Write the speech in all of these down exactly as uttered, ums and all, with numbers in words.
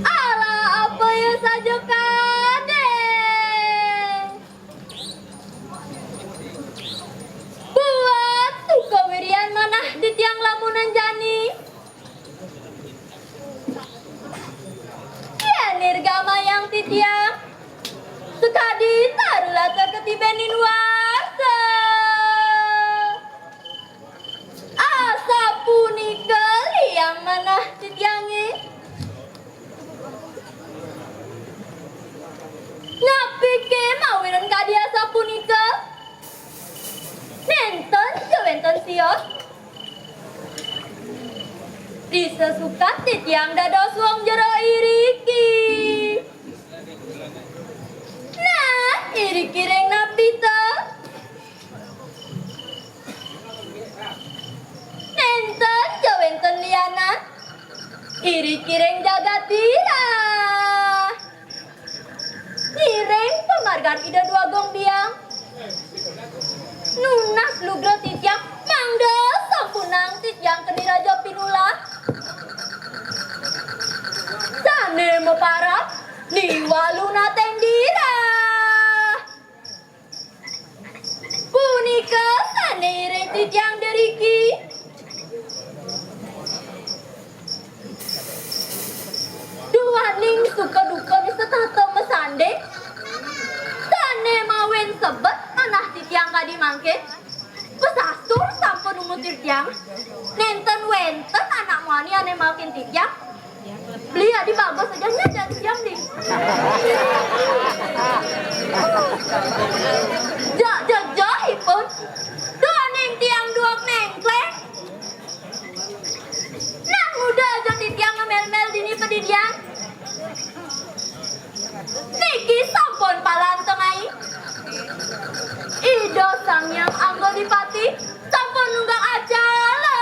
Alah, apa ya saja kadé. Buat suka wirian manah titiang lamunan jani. Yén nirgamayang titiang, sakadi tarulata katibenin warsa. Asapunika liang manah titiangé. Napiké mawinan kadi asapunika? Nénten ja wénten sios. Disasukat titiang dados wong jero iriki. Nah, iriki ring napi ta? Nénten ja wénten lianan. Iriki ring jagat dirah. Ngiring pamargan Ida Dwagung Biang. Nunas lugra titiang mangda sampunang titiang keni raja pinulah. Sané maparab Ni Walu Nateng dirah. Punika sané iring titiang deriki. Duaning suka duka setata masanding. Sané mawin Di mangkin, pesastur sampun nunut titiang. Nénten wénten anak muani ané maokin titiang. Beli adi bagus aja nya jan siam, Beli. Jejejehipun, duaning tiang dueg néngkléng. Nah, muda aja titiang ngamélmél dini padidian. Niki sampun palanteng ai. Ida Sang Hyang Angga Dipati sampun nunggak acara.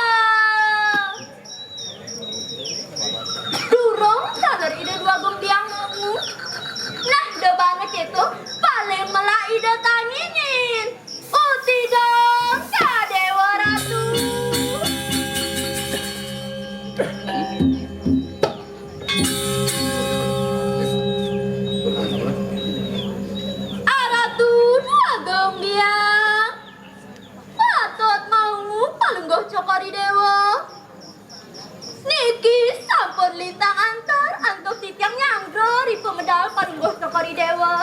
Durung taler Ida Dwagung Biang nemu. Nah, da bana kéto, paling melak Ida tanginin. Uti dong ka Déwa Ratu. Aratu Dwagung Biang. Patut mau palungguh Cokor I Déwa. Niki sampun lintang antar antuk titiang nyanggra ri pamedal palungguh Cokor I Déwa.